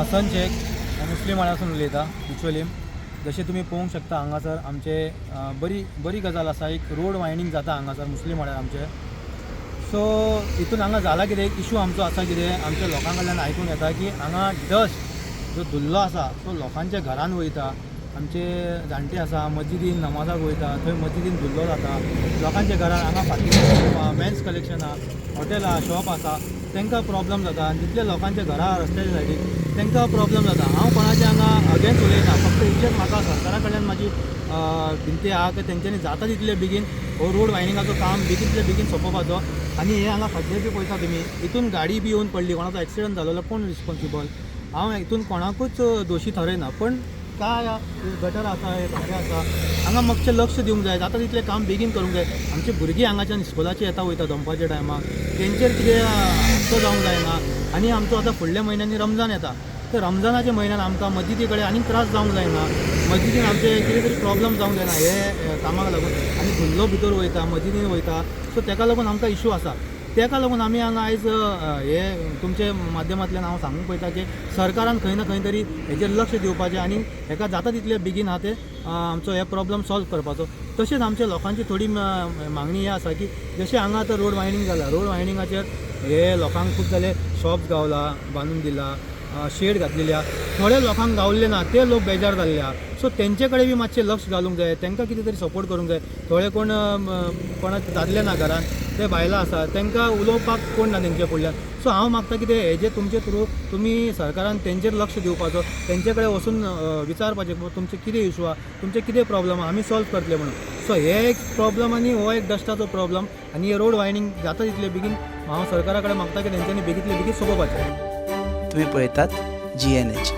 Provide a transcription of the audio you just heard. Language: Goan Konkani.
हसन शेख. हांव मुस्लीम वाड्यासून उलयतां बिचोलीम. जशें तुमी पळोवंक शकता, हांगासर आमचे बरी बरी गजाल आसा. एक रोड वायंडींग जाता हांगासर मुस्लीम वाड्यार आमचे. सो हितून हांगा जाला कितें, एक इशू आमचो आसा कितें, आमच्या लोकां कडल्यान आयकूंक येता की हांगा डस्ट जो धुल्लो आसा तो लोकांच्या घरान वयता. आमचे जाणटे आसा, मस्जिदीन नमाजाक वयता, थंय मस्जिदीन धुल्लो जाता लोकांच्या घरान. हांगा फाटीं मेन्स कलेक्शन आहा, हॉटेल आहा, शॉप आसा, तांकां प्रॉब्लम जाता आनी जितले लोकांच्या घरा आहा रस्त्याच्या सायडीक तांकां प्रॉब्लम जाता. हांव कोणाचे हांगा अगेन्स्ट उलयना, फक्त इतलेंच म्हाका सरकारा कडल्यान म्हाजी विनंती आहा की तेंच्यांनी जाता तितले बेगीन हो रोड वायंडींगाचो काम बेगीनतले बेगीन सोंपोवपाचो. आनी हे हांगा खड्डे बी पळयता तुमी, हितून गाडी बी येवन पडली, कोणाचो एक्सिडंट जालो जाल्यार कोण रिस्पॉन्सिबल? हांव हितून कोणाकूच दोशी थरयना, पण काय गटर आसा, हे खड्डे आसा, हांगा मातशें लक्ष दिवंक जाय. जाता तितलें काम बेगीन करूंक जाय. आमची भुरगीं हांगाच्यान इस्कोलाची येता वयता दनपारच्या टायमाक, तेंचेर कितें हादसो जावंक जायना. आनी आमचो आतां फुडल्या म्हयन्यांनी रमजान येता, तर रमजानाच्या म्हयन्यान आमकां मस्जिदी कडेन आनीक त्रास जावंक जायना. मस्जिदीन आमचे कितें तरी प्रॉब्लम जावंक जायना हे कामाक लागून. आनी धुल्लो भितर वयता, मस्जिदीन वयता, सो तेका लागून आमकां इशू आसा. तेका लागून आमी हांगा आयज हे तुमचे माध्यमांतल्यान हांव सांगूंक पळयता की सरकारान खंय ना खंय तरी हेजेर लक्ष दिवपाचें आनी हेका जाता तितले बेगीन आहा ते आमचो हे प्रॉब्लम सॉल्व करपाचो. तशेंच आमच्या लोकांची थोडी मागणी ही आसा की जशें हांगा आतां रोड वायंडींग जाला, रोड वायंडींगाचेर हे लोकांक खूब जाले शॉप्स गावला, बांदून दिला, शेड घातलेली आहा. थोडे लोकांक गावल्ले ना, ते लोक बेजार जाल्ले आहा. सो तेंचे कडेन बी मातशें लक्ष घालूंक जाय, तांकां कितें तरी सपोर्ट करूंक जाय. थोडे कोण कोणाक दादले ना घरान, ते बायलां आसा, तांकां उलोवपाक कोण ना तेंच्या फुडल्यान. सो हांव मागता कितें, हेजे तुमचे थ्रू तुमी सरकारान तेंचेर लक्ष दिवपाचो, तेंचे कडेन वचून विचारपाचें, तुमचे कितें इशू आहा, तुमचे कितें प्रॉब्लम आहा, आमी सॉल्व करतले म्हणून. सो हे एक प्रॉब्लम आनी हो एक डस्टाचो प्रॉब्लम आनी हे रोड वायंडींग जाता तितले बेगीन हांव सरकारा कडेन मागता की तेंच्यांनी बेगींतले बेगीन सोंपोवपाचें. तुम्ही पळयतात जीएनएच.